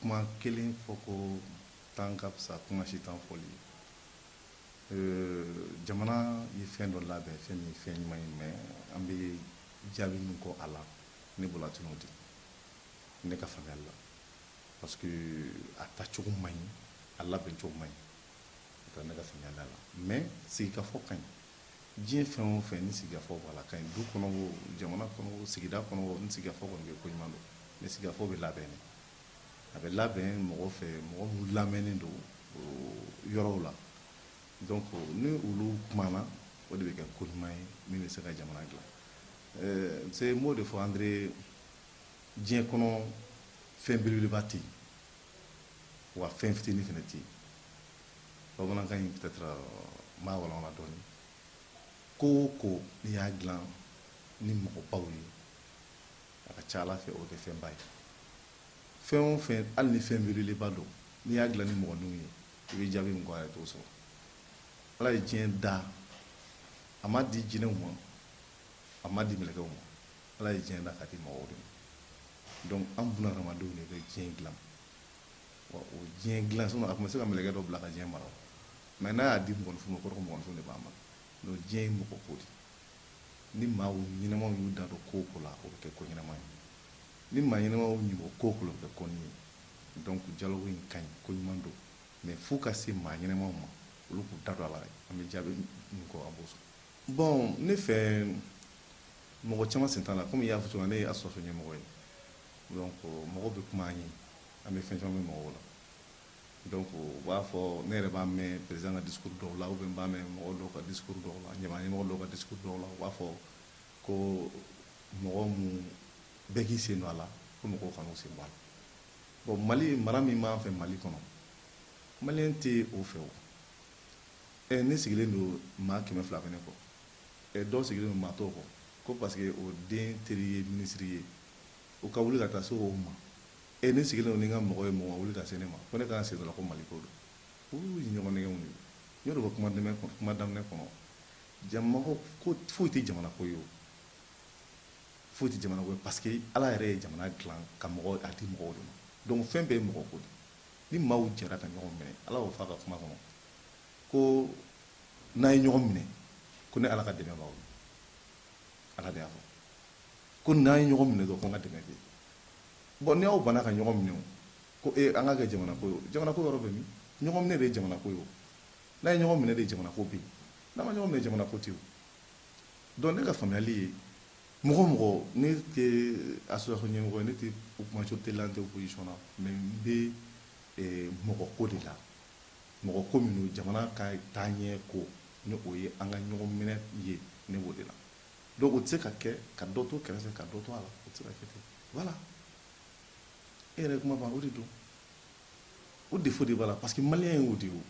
Kuma kelen fɔ ko tan ka fisa kuma si tan fɔli ye. Jamana ye fɛn dɔ labɛn, fɛn min ye fɛn ɲuman ye, mais an bɛ jaabi min kɔ a la, ne bolo a tɛ n'o di, ne ka faamuyali la, parce que a tacogo man ɲi, a labɛncogo man ɲi, o ne ka faamuyali la. Mais sigikafɔ ka ɲi. Diɲɛ fɛn o fɛn, ni sigikafɔ b'a la, ka ɲi. Du kɔnɔ o, jamana kɔnɔ o, sigida kɔnɔ o, ni sigikafɔ kɔni bɛ, ko ɲuman don. Mais sigikafɔ bɛ labɛn de, a bɛ labɛn mɔgɔ fɛ, mɔgɔ minnu lamɛnnen don yɔrɔw la. Donc ni olu kumana, o de bɛ kɛ ko ɲuman ye min bɛ se ka jamana dilan. C'est n b'o de fɔ, André, diɲɛ kɔnɔ fɛn belebeleba tɛ yen, wa fɛn fitinin fana tɛ yen. Bamanankan in, peut-être n b'a walawala dɔɔnin. Ko o ko, n'i y'a dilan ni mɔgɔbaw ye, a ka ca Ala fɛ, o bɛ kɛ fɛnba ye. Fɛn o fɛn, hali ni fɛn belebeleba don, n'i y'a dilan ni mɔgɔninw ye, i bɛ jaabi min kɔ a la, i t'o sɔrɔ. Ala ye diɲɛ da, a ma di jinɛw ma, a ma di mɛlɛkɛw ma. Ala ye diɲɛ da ka di mɔgɔw de ma. Donc an buna hadamadenw de bɛ diɲɛ dilan. Wa o diɲɛ dilan, sinon a tun bɛ se ka mɛlɛkɛ dɔ bila ka diɲɛ mara o, mais n'a y'a di mɔgɔninfin ma, o kɔrɔ ko mɔgɔninfin de b'a mara. Donc diɲɛ ye mɔgɔ ko de. Ni maaw ɲɛnamaw y'u da don ko o ko la, o bɛ kɛ ko ɲɛnama ye. Ni maa ɲɛnamaw ɲu bɔ ko o ko la, o bɛ kɛ ko ye. Donc dialogue in ka ɲi, ko ɲuman don, mais f'u ka se maa ɲɛnamaw ma, olu k'u da don a la. An bɛ jaabi min kɔ, an b'o sɔrɔ. Bon, ne fɛ, mɔgɔ caman sen t'a la. Komi i y'a fɔ cogo min, ne ye association ɲɛmɔgɔ ye. Donc mɔgɔw bɛ kuma an ye, an bɛ fɛn caman bɛ mɔgɔw la. Donc u b'a fɔ, ne yɛrɛ b'a mɛn président ka discours dɔw la, ou bien n b'a mɛn mɔgɔ dɔw ka discours dɔw la, ɲɛmaa ɲɛmɔgɔ dɔw ka discours dɔw la, u b'a fɔ ko mɔgɔ mun bɛɛ k'i sen don a la, ko mɔgɔw kan'u sen bɔ a la. Bon, Mali mara min b'an fɛ Mali kɔnɔ, malien tɛ o fɛ o. Ɛ, ne sigilen don, maa 200 bɛ ne kɔ. Ɛ, dɔw sigilen don, maa t'o kɔ, ko parce que o den teri ye minisiri ye, o ka wuli ka taa se o ma. Ɛ, ne sigilen don ni n ka mɔgɔ ye, mɔgɔ ma wuli ka se ne ma, ko ne ka sen dɔ la, ko Mali ko don. Olu ye ɲɔgɔn nɛgɛnw de ye. N y'o de fɔ kuma daminɛ kɔnɔ, jamako ko foyi tɛ jamana ko ye o, foyi tɛ jamana ko ye, parce que Ala yɛrɛ ye jamana dilan ka mɔgɔ a di mɔgɔw de ma. Donc fɛn bɛɛ ye mɔgɔ ko de. Ni maaw jɛra ka ɲɔgɔn minɛ, Ala y'o fɔ a ka kuma kɔnɔ ko n'a ye ɲɔgɔn minɛ, ko ne Ala ka dɛmɛ b'aw ye. Ala de y'a fɔ ko n'an ye ɲɔgɔn minɛ dɔrɔn, ko n ka dɛmɛ bɛ yen. Bon, ni aw banna ka ɲɔgɔn minɛ o, ko e an ka kɛ jamana ko ye o, jamana ko yɔrɔ bɛ min? Ɲɔgɔn minɛ de ye jamana ko ye o. N'a ye ɲɔgɔn minɛ de, jamana ko bɛ yen. N'a ma ɲɔgɔn minɛ, jamana ko tɛ o. Donc ne ka faamuyali ye, mɔgɔ o mɔgɔ, ne tɛ association ɲɛmɔgɔ ye, ne tɛ majorité la, n tɛ opposition na, mais n bɛ mɔgɔ ko de la. Mɔgɔ ko min don, jamana ka taaɲɛ ko, ni o ye an ka ɲɔgɔn minɛ ye, ne b'o de la. Donc o tɛ se ka kɛ ka dɔ to kɛrɛfɛ, ka dɔ to a la, o tɛ se ka kɛ ten. Voilà, e yɛrɛ kuma ban, o de don, o défaut de b'a la, parce que malien ye o de ye o.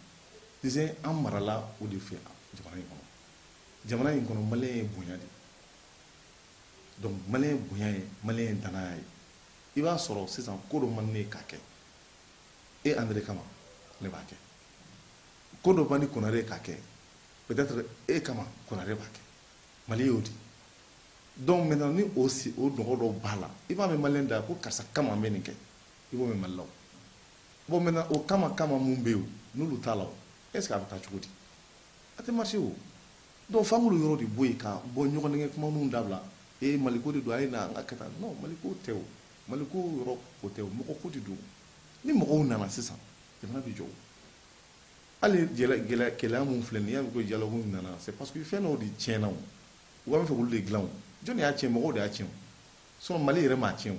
Disons, an marala o de fɛ jamana in kɔnɔ. Jamana in kɔnɔ, malien ye bonya de. Donc malien ye bonya ye, malien ye danaya ye. I b'a sɔrɔ sisan, ko dɔ man ne ye k'a kɛ e André kama, ne b'a kɛ. Ko dɔ man di Konare ye k'a kɛ, peut-être e kama, Konare b'a kɛ. Mali y'o di. Donc maintenant, ni o si o nɔgɔ dɔw b'a la, i b'a mɛn malien da ko karisa kama n bɛ nin kɛ, i b'o mɛn Mali la o. Bon, maintenant, o kama kama mun bɛ yen o, n'olu t'a la o, est ce que a bɛ taa cogo di? A tɛ marcher o. Donc f'an k'olu yɔrɔ de bɔ yen, ka bɔ ɲɔgɔn nɛgɛ kumaninw dabila. E, Maliko de don, a ye na an ka kɛ tan. Non, Maliko tɛ o, Maliko yɔrɔ ko tɛ o, mɔgɔ ko de don. Ni mɔgɔw nana sisan, jamana bɛ jɔ o. Hali gɛlɛya gɛlɛya mun filɛ nin ye, n'i y'a mɛn ko dialogue nana, c'est parce que fɛn dɔw de tiɲɛna o, u b'a fɛ k'olu de dilan o. Jɔnni y'a tiɲɛ? Mɔgɔw de y'a tiɲɛ o. Sinon Mali yɛrɛ m'a tiɲɛ o,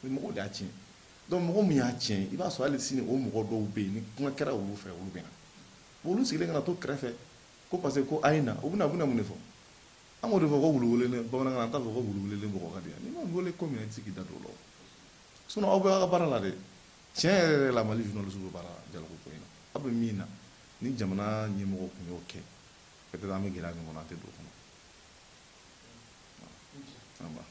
mais mɔgɔw de y'a tiɲɛ. Donc mɔgɔ min y'a tiɲɛ, i b'a sɔrɔ hali sini, o mɔgɔ dɔw bɛ yen, ni kuma kɛra olu fɛ, olu bɛ na. Olu sigilen kana to kɛrɛfɛ ko parce que ko a ye na, u bɛna mun de fɔ? An b'o de fɔ ko wulu welelen, bamanankan na an t'a fɔ ko wulu welelen mɔgɔ ka di yan. N'i ma wele ko min na, i tɛ se k'i da don o la o. Sinon aw bɛ aw ka baara la dɛ. Tiɲɛ yɛrɛ yɛrɛ la, Mali journaliste bɛ baara la dialogue ko in na. Aw bɛ min na, ni jamana ɲɛmɔgɔ tun y'o kɛ, peut-être an bɛ gɛlɛya min kɔnɔ, an tɛ don o kɔnɔ. An ba.